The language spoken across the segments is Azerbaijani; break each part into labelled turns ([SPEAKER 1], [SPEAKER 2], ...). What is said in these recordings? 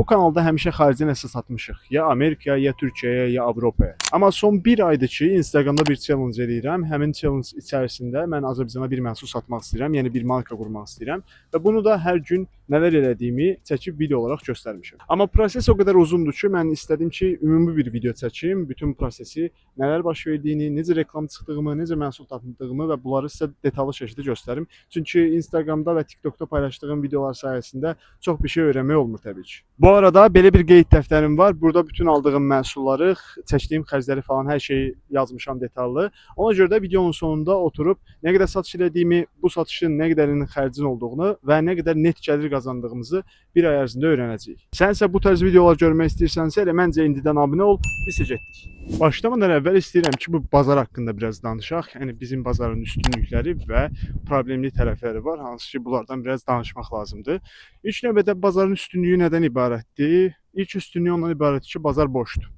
[SPEAKER 1] Bu kanalda həmişə xaricə nəsə satmışıq. Ya Amerikaya, ya Türkiyəyə, ya Avropaya. Amma son bir aydır ki, Instagramda bir challenge eləyirəm. Həmin challenge içərisində mən Azərbaycana bir məhsul satmaq istəyirəm, yəni bir marka qurmaq istəyirəm və bunu da hər gün nələr elədiyimi çəkib video olaraq göstərmişəm. Amma proses o qədər uzundur ki, mən istədim ki, ümumi bir video çəkim, bütün prosesi, nələr baş verdiyini, necə reklam çıxdığımı, necə məhsul tapdığımı və bunları sizə detallı şəkildə göstərim. Çünki Instagramda və TikTokda paylaşdığım videolar sayəsində çox bir şey öyrənmək olmur təbii ki. Bu arada belə bir qeyd dəftərim var. Burada bütün aldığım məhsulları, çəkdiyim xərcləri falan hər şeyi yazmışam detallı. Ona görə də videonun sonunda oturub nə qədər satış elədiyimi, bu satışın nə qədərinin xərcin olduğunu və nə qədər net gəlir qazandığımızı bir ay ərzində öyrənəcəyik. Sən isə bu tərz videolar görmək istəyirsənsə, elə məncə indidən abunə ol. Biz isə getdik. Başlamadan əvvəl istəyirəm ki, bu bazar haqqında biraz danışaq. Yəni bizim bazarın üstünlükləri və problemli tərəfləri var, hansı ki, bunlardan biraz danışmaq lazımdır. İlk növbədə bazarın üstünlüyü nədən ibarətdir? İlk üstünlüyü ondan ibarətdir ki, bazar boşdur.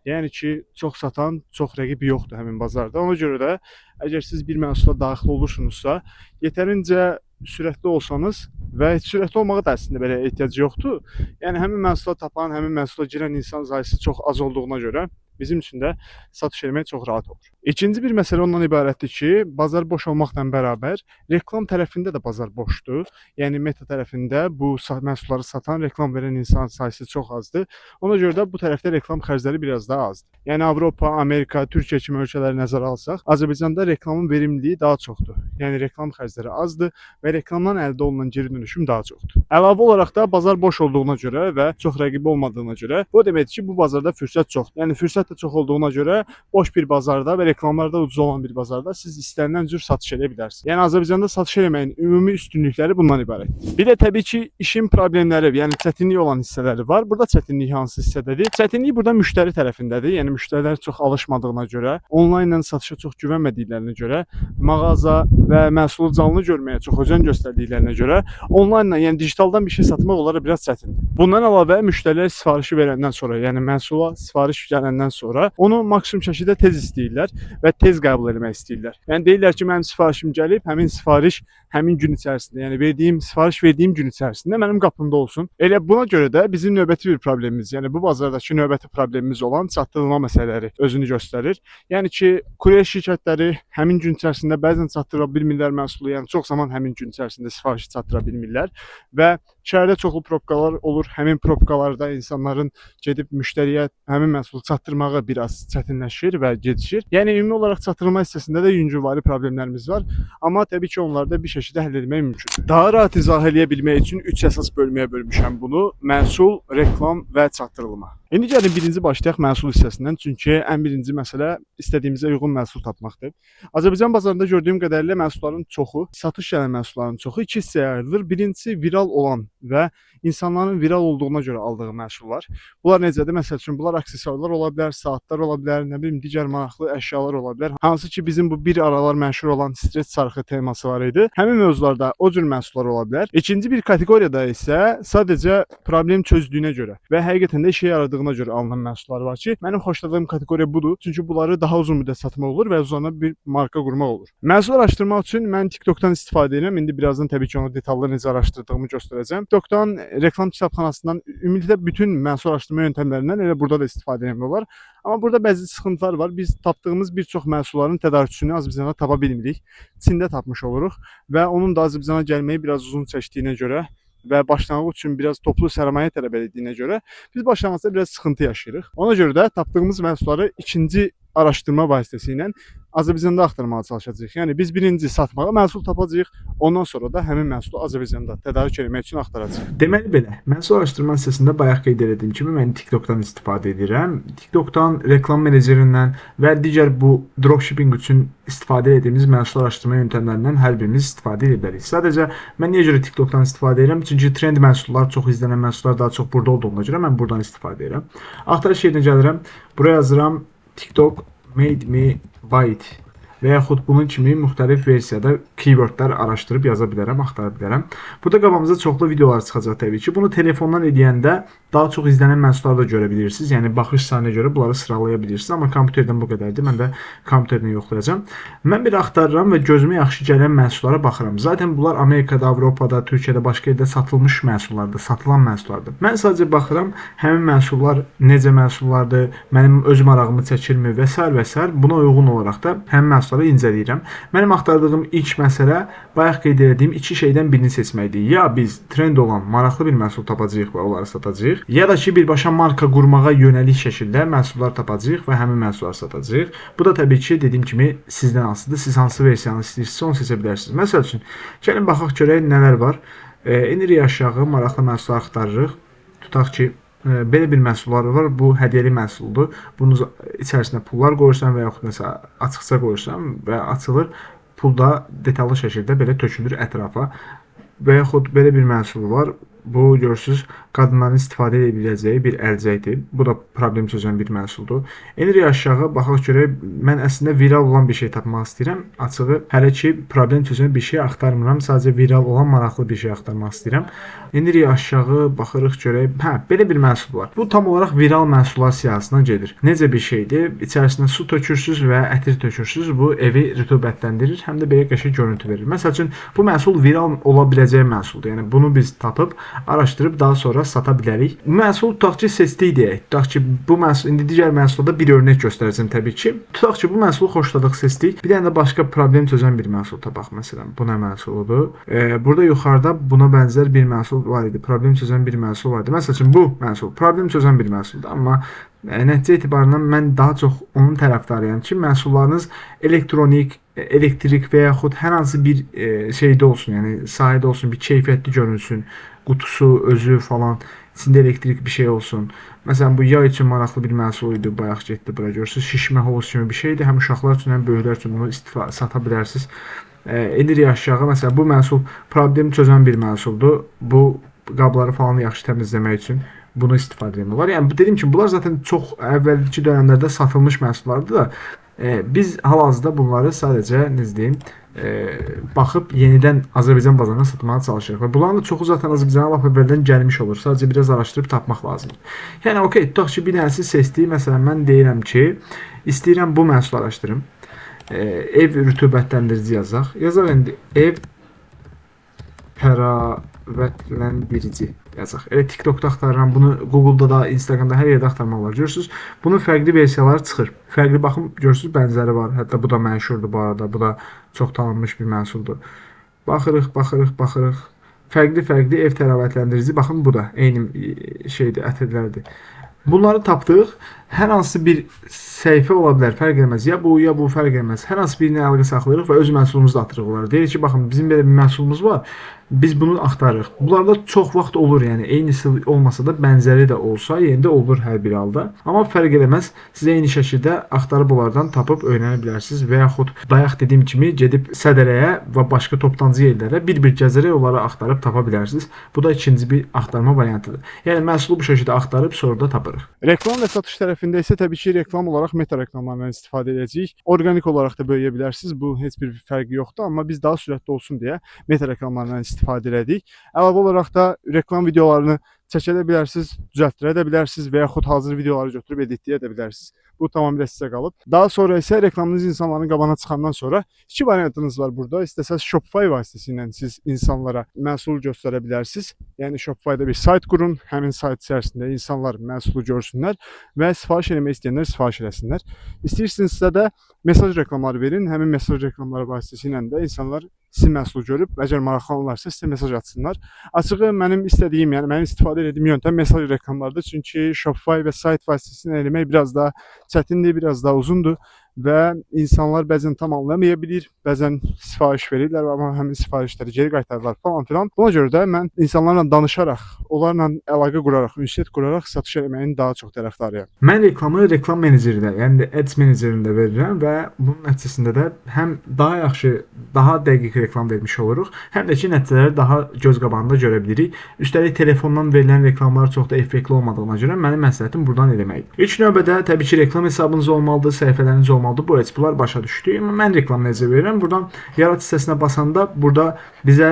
[SPEAKER 1] Yəni ki, çox satan, çox rəqib yoxdur həmin bazarda. Ona görə də əgər siz bir məhsula daxil olursunuzsa, yetərincə sürətli olsanız və heç sürətli olmağa da əslində belə ehtiyac yoxdur. Yəni həmin məhsula tapan, həmin məhsula girən insan sayısı çox az olduğuna görə bizim üçün də satış etmək çox rahat olur. İkinci bir məsələ ondan ibarətdir ki, bazar boş olmaqla bərabər reklam tərəfində də bazar boşdur. Yəni Meta tərəfində bu məhsulları satan, reklam verən insan sayısı çox azdır. Ona görə də bu tərəfdə reklam xərcləri biraz daha azdır. Yəni Avropa, Amerika, Türkiyə kimi ölkələri nəzərə alsaq, Azərbaycanda reklamın verimliliyi daha çoxdur. Yəni reklam xərcləri azdır və reklamdan əldə olunan geri dönüşüm daha çoxdur. Əlavə olaraq da bazar boş olduğuna görə və çox rəqibi olmadığına görə bu o deməkdir ki, bu bazarda fürsət çoxdur. Yəni fürsət də çox olduğuna görə boş bir bazarda və reklamlarda ucuz olan bir bazarda siz istənilən cür satış edə bilərsiniz. Yəni Azərbaycanda satış eləməyin ümumi üstünlükləri bundan ibarətdir. Bir də təbii ki, işin problemləri, yəni çətinlik olan hissələri var. Burada çətinlik hansı hissədədir? Çətinlik burada müştəri tərəfindədir. Yəni müştərilər çox alışmadığına görə, onlaynla satışa çox güvənmədiklərinə görə, mağaza və məhsulu canlı görməyə çox özen göstərdiklərinə görə onlaynla, yəni digitaldan bir şey satmaq onlara biraz çətindir. Bundan əlavə müştərilər sifarişi verəndən sonra, yəni məhsula sifariş gələndən sonra onu maksimum şəkildə tez istəyirlər və tez qəbul etmək istəyirlər. Yəni deyirlər ki, mənim sifarişim gəlib, həmin sifariş həmin gün içərisində, yəni verdiyim sifariş verdiyim gün içərisində mənim qapımda olsun. Elə buna görə də bizim növbəti bir problemimiz, yəni bu bazardakı növbəti problemimiz olan çatdırılma məsələləri özünü göstərir. Yəni ki, kuryer şirkətləri həmin gün içərisində bəzən çatdıra bilmirlər məhsulu, yəni çox zaman həmin gün içərisində sifarişi çatdıra bilmirlər və şəhərdə çoxlu probkalar olur. Həmin probkalarda insanların gedib müştəriyə həmin məhsulu çatdırmağı biraz çətinləşir və gecikir. Yəni ümumi olaraq çatdırılma hissəsində də yüngülvari problemlərimiz var. Amma təbii ki, onları da bir şəkildə həll etmək mümkündür. Daha rahat izah eləyə bilmək üçün üç əsas bölməyə bölmüşəm bunu: məhsul, reklam və çatdırılma. İndi gəlin birinci başlayaq məhsul hissəsindən, çünki ən birinci məsələ istədiyimizə uyğun məhsul tapmaqdır. Azərbaycan bazarında gördüyüm qədərilə məhsulların çoxu, satış gələn məhsulların çoxu iki hissəyə ayrılır. Birincisi viral olan və insanların viral olduğuna görə aldığı məhsullar. Bunlar necədir? Məsəl üçün bunlar aksesuarlar ola bilər, saatlar ola bilər, nə bilim digər maraqlı əşyalar ola bilər. Hansı ki bizim bu bir aralar məşhur olan stres çarxı teması var idi. Həmin mövzularda o cür məhsullar ola bilər. İkinci bir kateqoriyada isə sadəcə problem çözdüyünə görə və həqiqətən də işə yaradığına görə alınan məhsullar var ki, mənim xoşladığım kateqoriya budur. Çünki bunları daha uzun müddət satmaq olur və üzərinə bir marka qurmaq olur. Məhsul araşdırmaq üçün mən TikTokdan istifadə edirəm. İndi birazdan təbii ki, onu detallı necə araşdırdığımı göstərəcəm. TikTokdan, reklam kitabxanasından, ümumiyyətlə bütün məhsul araşdırma yöntəmlərindən elə burada da istifadə etmək olar. Amma burada bəzi sıxıntılar var. Biz tapdığımız bir çox məhsulların tədarükçüsünü Azərbaycanda tapa bilmirik. Çində tapmış oluruq və onun da Azərbaycana gəlməyi biraz uzun çəkdiyinə görə və başlanğıc üçün biraz toplu sərmayə tələb etdiyinə görə biz başlanğıcda biraz sıxıntı yaşayırıq. Ona görə də tapdığımız məhsulları ikinci araşdırma vasitəsilə Azərbaycanda axtarmağa çalışacağıq. Yəni biz birinci satmağa məhsul tapacağıq, ondan sonra da həmin məhsulu Azərbaycanda tədarük etmək üçün axtaracağıq.
[SPEAKER 2] Deməli belə, məhsul araşdırma hissəsində bayaq qeyd etdiyim kimi mən TikTokdan istifadə edirəm. TikTokdan, reklam menecerindən və digər bu dropshipping üçün istifadə etdiyimiz məhsul araşdırma yöntəmlərindən hər birimiz istifadə edə bilərik. Sadəcə mən niyə görə TikTokdan istifadə edirəm? Çünki trend məhsullar, çox izlənən məhsullar daha çox burada olduğuna görə mən buradan istifadə edirəm. Axtarış yerinə gəlirəm. Buraya yazıram "TikTok made me buy it" və yaxud bunun kimi müxtəlif versiyada keywordlər araşdırıb yaza bilərəm, axtara bilərəm. Burada qabağımıza çoxlu videolar çıxacaq təbii ki. Bunu telefondan eləyəndə Daha çox izlənən məhsulları da görə bilirsiniz. Yəni baxış sayına görə bunları sıralaya bilirsiniz. Amma kompüterdən bu qədərdir. Mən də kompüterdən yoxlayacağam. Mən bir axtarıram və gözümə yaxşı gələn məhsullara baxıram. Zaten bunlar Amerikada, Avropada, Türkiyədə, başqa yerdə satılmış məhsullardır, satılan məhsullardır. Mən sadəcə baxıram, həmin məhsullar necə məhsullardır, mənim öz marağımı çəkirmi və sair və sair. Buna uyğun olaraq da həmin məhsulları incələyirəm. Mənim axtardığım ilk məsələ bayaq qeyd etdiyim iki şeydən birini seçməkdir. Ya biz trend olan maraqlı bir məhsul tapacağıq və onları satacağıq, ya da ki birbaşa marka qurmağa yönəlik şəkildə məhsullar tapacağıq və həmin məhsulları satacağıq. Bu da təbii ki, dediyim kimi sizdən asılıdır. Siz hansı versiyanı istəyirsinizsə onu seçə bilərsiniz. Məsəl üçün, gəlin baxaq görək nələr var. Enirik aşağı, maraqlı məhsullar axtarırıq. Tutaq ki, belə bir məhsullar var. Bu hədiyyəli məhsuldur. Bunun içərisinə pullar qoyursan və yaxud məsələn açıqca qoyursan və açılır. Pul da detallı şəkildə belə tökülür ətrafa. Və yaxud belə bir məhsul var. Bu görürsüz, qadınların istifadə edə biləcəyi bir əlcəkdir. Bu da problem çözən bir məhsuldur. Enirik aşağı, baxaq görək. Mən əslində viral olan bir şey tapmaq istəyirəm. Açığı hələ ki problem çözən bir şey axtarmıram. Sadəcə viral olan maraqlı bir şey axtarmaq istəyirəm. Enirik aşağı, baxırıq görək. Hə, belə bir məhsul var. Bu tam olaraq viral məhsullar siyahısına gedir. Necə bir şeydir? İçərisinə su tökürsüz və ətir tökürsüz. Bu evi rütubətləndirir, həm də belə qəşəng görüntü verir. Məsəl üçün, bu məhsul viral ola biləcəyi məhsuldur. Yəni bunu biz tapıb araşdırıb daha sonra sata bilərik. Məhsul tutaq ki, seçdik deyək. Tutaq ki, bu məhsul, indi digər məhsulda bir örnək göstərəcəm təbii ki. Tutaq ki, bu məhsulu xoşladıq, seçdik. Bir dənə də başqa problem çözən bir məhsul tapaq məsələn. Bu nə məhsuludur? Burada yuxarıda buna bənzər bir məhsul var idi. Problem çözən bir məhsul var idi. Məsəl üçün bu məhsul problem çözən bir məhsuldur, amma nəticə etibarından mən daha çox onun tərəfdarıyam ki, məhsullarınız elektronik, elektrik və yaxud hər hansı bir şeydə olsun, yəni sahədə olsun, bir keyfiyyətli görünsün, qutusu, özü falan, içində elektrik bir şey olsun. Məsələn, bu yay üçün maraqlı bir məhsul idi, bayaq getdi bura görürsünüz, şişmə hovuz kimi bir şeydir. Həm uşaqlar üçün, həm böyüklər üçün bunu sata bilərsiniz. Enirik aşağı, məsələn, bu məhsul problem çözən bir məhsuldur. Bu qabları falan yaxşı təmizləmək üçün bunu istifadə etmək olar. Yəni dediyim kimi, bunlar zaten çox əvvəlki dönəmlərdə satılmış məhsullardır da, biz hal-hazırda bunları sadəcə necə deyim, baxıb yenidən Azərbaycan bazarına satmağa çalışırıq. Və bunların da çoxu zaten Azərbaycana lap əvvəldən gəlmiş olur. Sadəcə biraz araşdırıb tapmaq lazımdır. Yəni okey, tutaq ki, bir dənəsi seçdik. Məsələn, mən deyirəm ki, istəyirəm bu məhsulu araşdırım. Ev rütubətlendirici yazaq. Yazaq indi ev təravətlendirici yazaq. Elə TikTokda axtarıram, bunu Google'da da, Instagram'da hər yerdə axtarmaq olar. Görürsünüz, bunun fərqli versiyaları çıxır. Fərqli baxın, görürsünüz, bənzəri var. Hətta bu da məşhurdur bu arada. Bu da çox tanınmış bir məhsuldur. Baxırıq, baxırıq, baxırıq. Fərqli-fərqli ev təravətləndirici. Baxın, bu da eyni şeydir, ətirlərdir. Bunları tapdıq. Hər hansı bir səhifə ola bilər, fərq eləməz. Ya bu, ya bu fərq eləməz. Hər hansı birinə əlaqə saxlayırıq və öz məhsulumuzu da atırıq onlara. Deyirik ki, baxın, bizim belə bir məhsulumuz var. Biz bunu axtarırıq. Bunlarda çox vaxt olur, yəni eynisi olmasa da bənzəri də olsa, yenə də olur hər bir halda. Amma fərq eləməz. Siz eyni şəkildə axtarıb onlardan tapıb öyrənə bilərsiniz və yaxud bayaq dediyim kimi gedib sədərəyə və başqa toptancı yerlərə bir-bir gəzərək onları axtarıb tapa bilərsiniz. Bu da ikinci bir axtarma variantıdır. Yəni məhsulu bu şəkildə axtarıb sonra da tapırıq.
[SPEAKER 1] Reklam və satış tərəfində isə təbii ki, reklam olaraq meta reklamlarından istifadə edəcəyik. Orqanik olaraq da böyüyə bilərsiniz. Bu heç bir fərqi yoxdur, amma biz daha sürətli olsun deyə meta reklamlarından istifadə elədik. Əlavə olaraq da reklam videolarını çəkə də bilərsiniz, düzəltdirə də bilərsiniz və yaxud hazır videoları götürüb editləyə də bilərsiniz. Bu tamamilə sizə qalıb. Daha sonra isə reklamınız insanların qabağına çıxandan sonra iki variantınız var burada. İstəsəz Shopify vasitəsilə siz insanlara məhsul göstərə bilərsiniz. Yəni Shopify-da bir sayt qurun, həmin sayt içərisində insanlar məhsulu görsünlər və sifariş eləmək istəyənlər sifariş eləsinlər. İstəyirsinizsə də mesaj reklamları verin. Həmin mesaj reklamları vasitəsilə də insanlar sizin məhsulu görüb, əgər maraqlanırlarsa sizə mesaj atsınlar. Açığı mənim istədiyim, yəni mənim istifadə etdiyim yöntəm mesaj reklamlarıdır. Çünki Shopify və sayt vasitəsilə eləmək biraz daha çətindir, biraz daha uzundur və insanlar bəzən tam anlamaya bilir, bəzən sifariş verirlər, amma həmin sifarişləri geri qaytarırlar falan filan. Buna görə də mən insanlarla danışaraq, onlarla əlaqə quraraq, ünsiyyət quraraq satış eləməyin daha çox tərəfdarıyam.
[SPEAKER 2] Mən reklamı reklam menecerində, yəni Ads menecerində verirəm və bunun nəticəsində də həm daha yaxşı, daha dəqiq reklam vermiş oluruq, həm də ki nəticələri daha göz qabağında görə bilirik. Üstəlik telefondan verilən reklamlar çox da effektli olmadığına görə mənim məsləhətim buradan eləməkdir. İlk növbədə təbii ki reklam hesabınız olmalıdır, səhifələriniz olmalıdır. olmalıdır? Bu heç bunlar başa düşdü. Amma mən reklam necə verirəm? Buradan yarat hissəsinə basanda burada bizə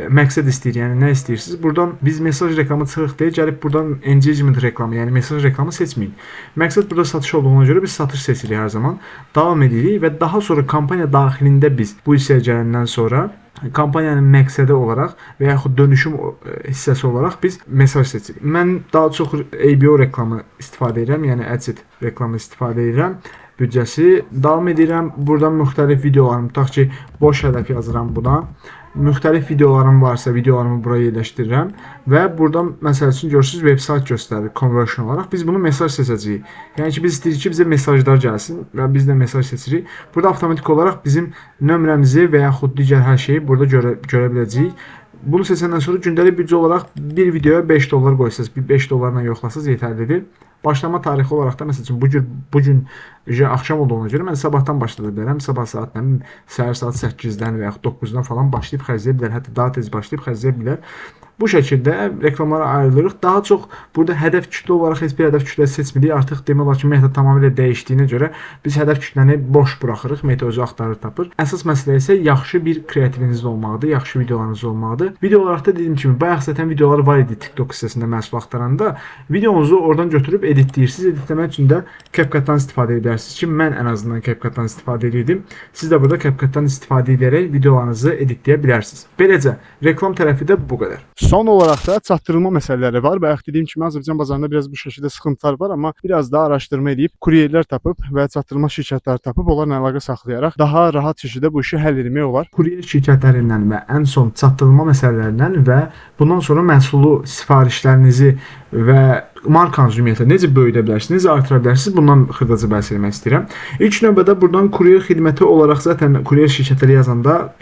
[SPEAKER 2] məqsəd istəyir. Yəni nə istəyirsiniz? Buradan biz mesaj reklamı çıxırıq deyə gəlib buradan engagement reklamı, yəni mesaj reklamı seçməyin. Məqsəd burada satış olduğuna görə biz satış seçirik hər zaman. Davam edirik və daha sonra kampaniya daxilində biz bu hissəyə gələndən sonra kampaniyanın məqsədi olaraq və yaxud dönüşüm hissəsi olaraq biz mesaj seçirik. Mən daha çox ABO reklamı istifadə edirəm, yəni Adset reklamı istifadə edirəm. Büdcəsi davam edirəm. Buradan müxtəlif videolarım, tutaq ki, boş hədəf yazıram buna. Müxtəlif videolarım varsa videolarımı bura yerləşdirirəm və buradan məsəl üçün görürsüz veb-sayt göstərir conversion olaraq. Biz bunu mesaj seçəcəyik. Yəni ki, biz istəyirik ki, bizə mesajlar gəlsin və biz də mesaj seçirik. Burada avtomatik olaraq bizim nömrəmizi və yaxud digər hər şeyi burada görə biləcəyik. Bunu seçəndən sonra gündəlik büdcə olaraq bir videoya 5 dollar qoysaz, bir 5 dollarla yoxlasaz yetərlidir. Başlama tarixi olaraq da məsəl üçün bu gün axşam olduğuna görə mən sabahdan başlaya bilərəm. Sabah saat nə bilim, səhər saat 8-dən və yaxud 9-dan falan başlayıb xərcləyə bilər. Hətta daha tez başlayıb xərcləyə bilər. Bu şəkildə reklamlara ayrılırıq. Daha çox burada hədəf kütlə olaraq heç bir hədəf kütləsi seçmirik. Artıq demək olar ki, Meta tamamilə dəyişdiyinə görə biz hədəf kütləni boş buraxırıq. Meta özü axtarır, tapır. Əsas məsələ isə yaxşı bir kreativinizin olmalıdır, yaxşı videolarınız olmalıdır. Video olaraq da dediyim kimi bayaq zaten videolar var idi TikTok hissəsində məhsul axtaranda. Videonuzu oradan götürüb editləyirsiniz. Editləmək üçün də CapCut-dan istifadə edərsiniz ki, mən ən azından CapCut-dan istifadə edirdim. Siz də burada CapCut-dan istifadə edərək videolarınızı editləyə bilərsiniz. Beləcə reklam tərəfi də bu qədər.
[SPEAKER 1] Son olaraq da çatdırılma məsələləri var. Bayaq dediyim kimi Azərbaycan bazarında biraz bu şəkildə sıxıntılar var, amma biraz daha araşdırma edib, kuryerlər tapıb və çatdırılma şirkətləri tapıb onlarla əlaqə saxlayaraq daha rahat şəkildə bu işi həll etmək olar.
[SPEAKER 2] Kuryer şirkətlərindən və ən son çatdırılma məsələlərindən və bundan sonra məhsulu sifarişlərinizi və markanızı ümumiyyətlə necə böyüdə bilərsiniz, necə artıra bilərsiniz, bundan xırdaca bəhs etmək istəyirəm. İlk növbədə buradan kuryer xidməti olaraq zaten kuryer şirkətləri yazanda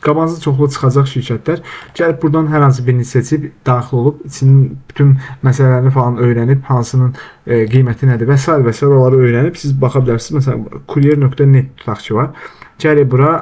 [SPEAKER 2] qabağınıza çoxlu çıxacaq şirkətlər. Gəlib buradan hər hansı birini seçib daxil olub içinin bütün məsələlərini falan öyrənib, hansının qiyməti nədir və sair və sair onları öyrənib siz baxa bilərsiniz. Məsələn, kuryer.net tutaq ki var. Gəlir bura,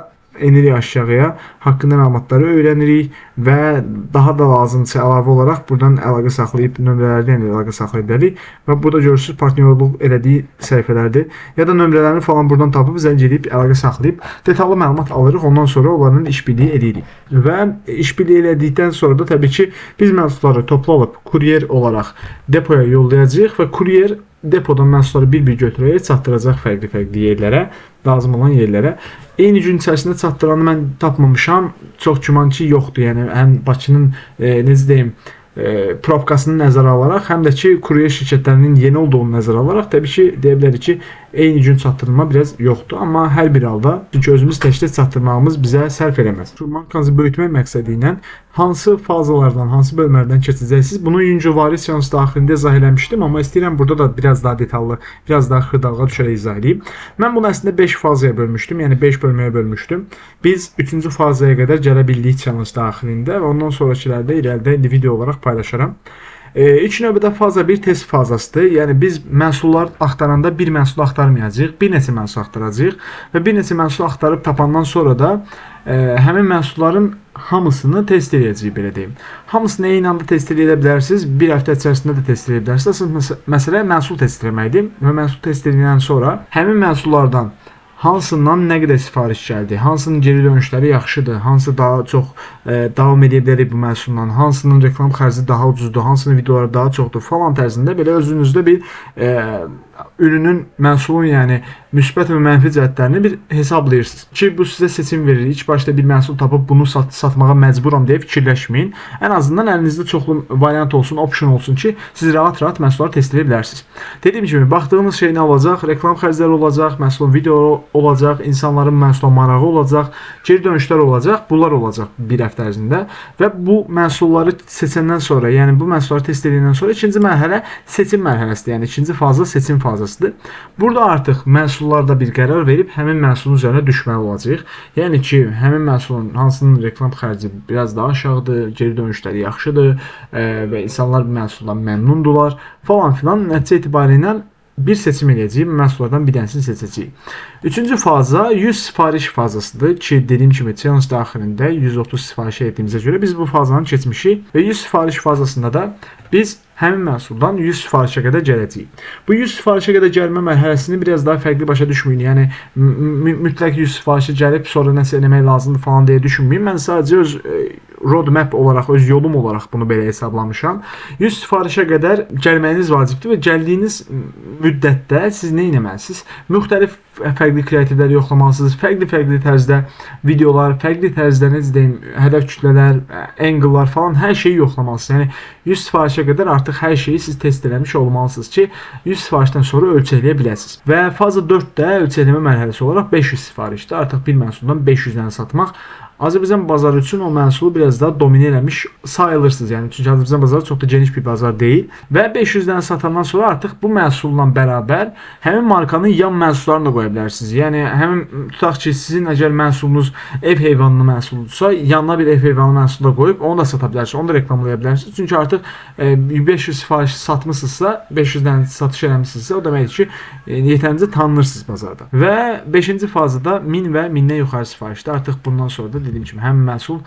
[SPEAKER 2] enirik aşağıya, haqqında məlumatları öyrənirik və daha da lazımsa əlavə olaraq buradan əlaqə saxlayıb nömrələrdən əlaqə saxlaya bilərik və burada görürsüz partnyorluq elədiyi səhifələrdir. Ya da nömrələrini falan buradan tapıb zəng edib əlaqə saxlayıb detallı məlumat alırıq. Ondan sonra onların işbirliyi edirik. Və işbirliyi elədikdən sonra da təbii ki, biz məhsulları toplu alıb kuryer olaraq depoya yollayacağıq və kuryer depodan məhsulları bir-bir götürərək çatdıracaq fərqli-fərqli yerlərə, lazım olan yerlərə. Eyni gün içərisində çatdıranı mən tapmamışam. Çox güman ki, yoxdur. Yəni həm Bakının necə deyim, probkasını nəzərə alaraq, həm də ki, kuryer şirkətlərinin yeni olduğunu nəzərə alaraq, təbii ki, deyə bilərik ki, eyni gün çatdırılma biraz yoxdur, amma hər bir halda çünki özümüz təkcə çatdırmağımız bizə sərf eləməz. Markanızı böyütmək məqsədi ilə hansı fazalardan, hansı bölmələrdən keçəcəksiniz? Bunu Yüngülvari seans daxilində izah eləmişdim, amma istəyirəm burada da biraz daha detallı, biraz daha xırdalığa düşərək izah edeyim. Mən bunu əslində 5 fazaya bölmüşdüm, yəni 5 bölməyə bölmüşdüm. Biz 3-cü fazaya qədər gələ bildik challenge daxilində və ondan sonrakılərdə irəlidə indi video olaraq paylaşaram. İlk növbədə faza 1 test fazasıdır. Yəni biz məhsullar axtaranda bir məhsul axtarmayacağıq, bir neçə məhsul axtaracağıq və bir neçə məhsul axtarıb tapandan sonra da həmin məhsulların hamısını test edəcəyik, belə deyim. Hamısını eyni anda test edə bilərsiniz, bir həftə içərisində də test edə bilərsiniz. Əsas məsələ məhsul test etməkdir və məhsul test edildikdən sonra həmin məhsullardan hansından nə qədər sifariş gəldi, hansının geri dönüşləri yaxşıdır, hansı daha çox davam edə bilərik bu məhsulla, hansının reklam xərci daha ucuzdur, hansının videoları daha çoxdur falan tərzində belə özünüzdə bir ürünün, məhsulun, yəni müsbət və mənfi cəhətlərini bir hesablayırsınız ki, bu sizə seçim verir. İlk başda bir məhsul tapıb bunu satmağa məcburam deyə fikirləşməyin. Ən azından əlinizdə çoxlu variant olsun, option olsun ki, siz rahat-rahat məhsulları test edə bilərsiniz. Dediyim kimi, baxdığınız şey nə olacaq? Reklam xərcləri olacaq, məhsulun video olacaq, insanların məhsula marağı olacaq, geri dönüşlər olacaq, bunlar olacaq bir həftə ərzində və bu məhsulları seçəndən sonra, yəni bu məhsulları test edəndən sonra ikinci mərhələ seçim mərhələsidir. Yəni ikinci faza seçim fazasıdır. Burada artıq məhsullarda bir qərar verib həmin məhsulun üzərinə düşməli olacağıq. Yəni ki, həmin məhsulun hansının reklam xərci biraz daha aşağıdır, geri dönüşləri yaxşıdır və insanlar bu məhsuldan məmnundurlar falan filan. Nəticə etibarilə bir seçim eləyəcəyik, məhsullardan bir dənəsini seçəcəyik. Üçüncü faza 100 sifariş fazasıdır ki, dediyim kimi challenge daxilində 130 sifariş etdiyimizə görə biz bu fazanı keçmişik və 100 sifariş fazasında da biz həmin məhsuldan 100 sifarişə qədər gələcəyik. Bu 100 sifarişə qədər gəlmə mərhələsini biraz daha fərqli başa düşməyin. Yəni mütləq 100 sifarişə gəlib sonra nəsə eləmək lazımdır falan deyə düşünməyin. Mən sadəcə öz roadmap olaraq, öz yolum olaraq bunu belə hesablamışam. 100 sifarişə qədər gəlməyiniz vacibdir və gəldiyiniz müddətdə siz nə etməlisiniz? Müxtəlif fərqli kreativləri yoxlamalısınız. Fərqli-fərqli tərzdə videolar, fərqli tərzdə necə deyim, hədəf kütlələr, angle-lar falan hər şeyi yoxlamalısınız. Yəni 100 sifarişə qədər artıq hər şeyi siz test eləmiş olmalısınız ki, 100 sifarişdən sonra ölçəkləyə biləsiniz. Və faza 4-də ölçəkləmə mərhələsi olaraq 500 sifarişdə artıq bir məhsuldan 500 dənə satmaq Azərbaycan bazarı üçün o məhsulu biraz daha domine eləmiş sayılırsınız. Yəni çünki Azərbaycan bazarı çox da geniş bir bazar deyil və 500 dənə satandan sonra artıq bu məhsulla bərabər həmin markanın yan məhsullarını da qoya bilərsiniz. Yəni həmin tutaq ki, sizin əgər məhsulunuz ev heyvanının məhsuludursa, yanına bir ev heyvanı məhsulu da qoyub onu da sata bilərsiniz, onu da reklamlaya bilərsiniz. Çünki artıq 500 sifariş satmısınızsa, 500 dənə satış eləmisinizsə, o deməkdir ki, yetərincə tanınırsınız bazarda. Və 5-ci fazada 1000 və 1000-dən yuxarı sifarişdə artıq bundan sonra da dediyim kimi həmin məhsul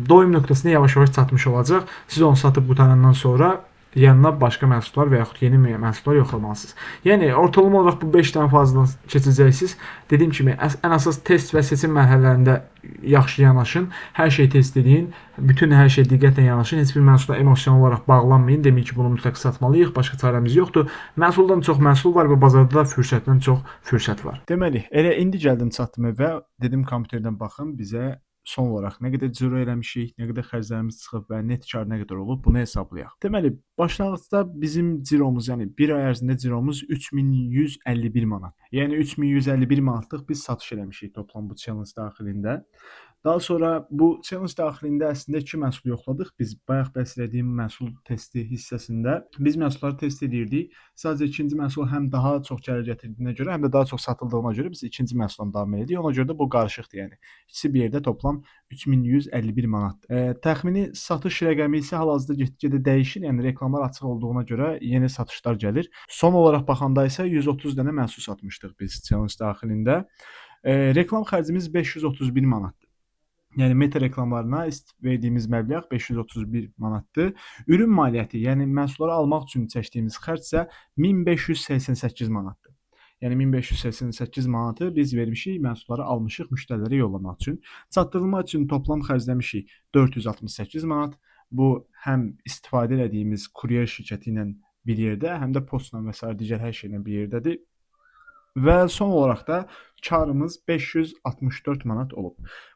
[SPEAKER 2] doyum nöqtəsinə yavaş-yavaş çatmış olacaq. Siz onu satıb qurtarandan sonra yanına başqa məhsullar və yaxud yeni məhsullar yoxlamalısınız. Yəni ortalama olaraq bu 5 dənə fazadan keçəcəksiniz. Dediyim kimi ən əsas test və seçim mərhələlərində yaxşı yanaşın. Hər şeyi test edin. Bütün hər şeyə diqqətlə yanaşın. Heç bir məhsula emosional olaraq bağlanmayın. Deməyin ki, bunu mütləq satmalıyıq, başqa çarəmiz yoxdur. Məhsuldan çox məhsul var və bazarda da fürsətdən çox fürsət var.
[SPEAKER 1] Deməli, elə indi gəldim çatdım evə, dedim kompüterdən baxım bizə son olaraq nə qədər ciro eləmişik, nə qədər xərclərimiz çıxıb və net kar nə qədər olub, bunu hesablayaq. Deməli, başlanğıcda bizim ciromuz, yəni bir ay ərzində ciromuz 3151 manat. Yəni 3151 manatlıq biz satış eləmişik toplam bu challenge daxilində. Daha sonra bu challenge daxilində əslində iki məhsul yoxladıq. Biz bayaq bəhs elədiyim məhsul testi hissəsində biz məhsulları test edirdik. Sadəcə ikinci məhsul həm daha çox gəlir gətirdiyinə görə, həm də daha çox satıldığına görə biz ikinci məhsulla davam edirik. Ona görə də bu qarışıqdır, yəni. İkisi bir yerdə toplam 3151 manatdır. Təxmini satış rəqəmi isə hal-hazırda get-gedə dəyişir. Yəni reklamlar açıq olduğuna görə yeni satışlar gəlir. Son olaraq baxanda isə 130 dənə məhsul satmışdıq biz challenge daxilində. Reklam xərcimiz 531 manatdır. Yəni Meta reklamlarına verdiyimiz məbləğ 531 manatdır. Ürün maliyyəti, yəni məhsulları almaq üçün çəkdiyimiz xərc isə 1588 manatdır. Yəni 1588 manatı biz vermişik, məhsulları almışıq müştərilərə yollamaq üçün. Çatdırılma üçün toplam xərcləmişik 468 manat. Bu həm istifadə elədiyimiz kuryer şirkəti ilə bir yerdə, həm də postla və sair digər hər şeylə bir yerdədir. Və son olaraq da karımız 564 manat olub.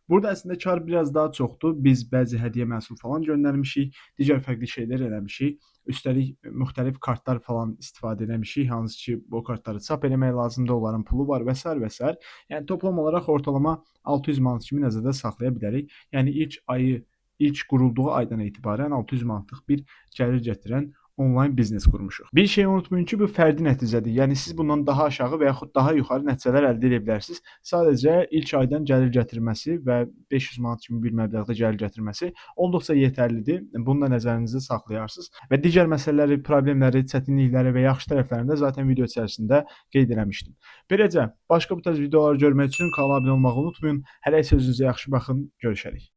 [SPEAKER 1] Burada əslində kar biraz daha çoxdur. Biz bəzi hədiyyə məhsul falan göndərmişik, digər fərqli şeylər eləmişik. Üstəlik müxtəlif kartlar falan istifadə eləmişik, hansı ki bu kartları çap eləmək lazımdır, onların pulu var və sair və sair. Yəni toplam olaraq ortalama 600 manat kimi nəzərdə saxlaya bilərik. Yəni ilk ayı, ilk qurulduğu aydan etibarən 600 manatlıq bir gəlir gətirən onlayn biznes qurmuşuq. Bir şey unutmayın ki, bu fərdi nəticədir. Yəni siz bundan daha aşağı və yaxud daha yuxarı nəticələr əldə edə bilərsiniz. Sadəcə ilk aydan gəlir gətirməsi və 500 manat kimi bir məbləğdə gəlir gətirməsi olduqca yetərlidir. Bunu da nəzərinizdə saxlayarsınız. Və digər məsələləri, problemləri, çətinlikləri və yaxşı tərəflərini də zaten video içərisində qeyd eləmişdim. Beləcə, başqa bu tərz videoları görmək üçün kanala abunə olmağı unutmayın. Hələ isə özünüzə yaxşı baxın. Görüşərik.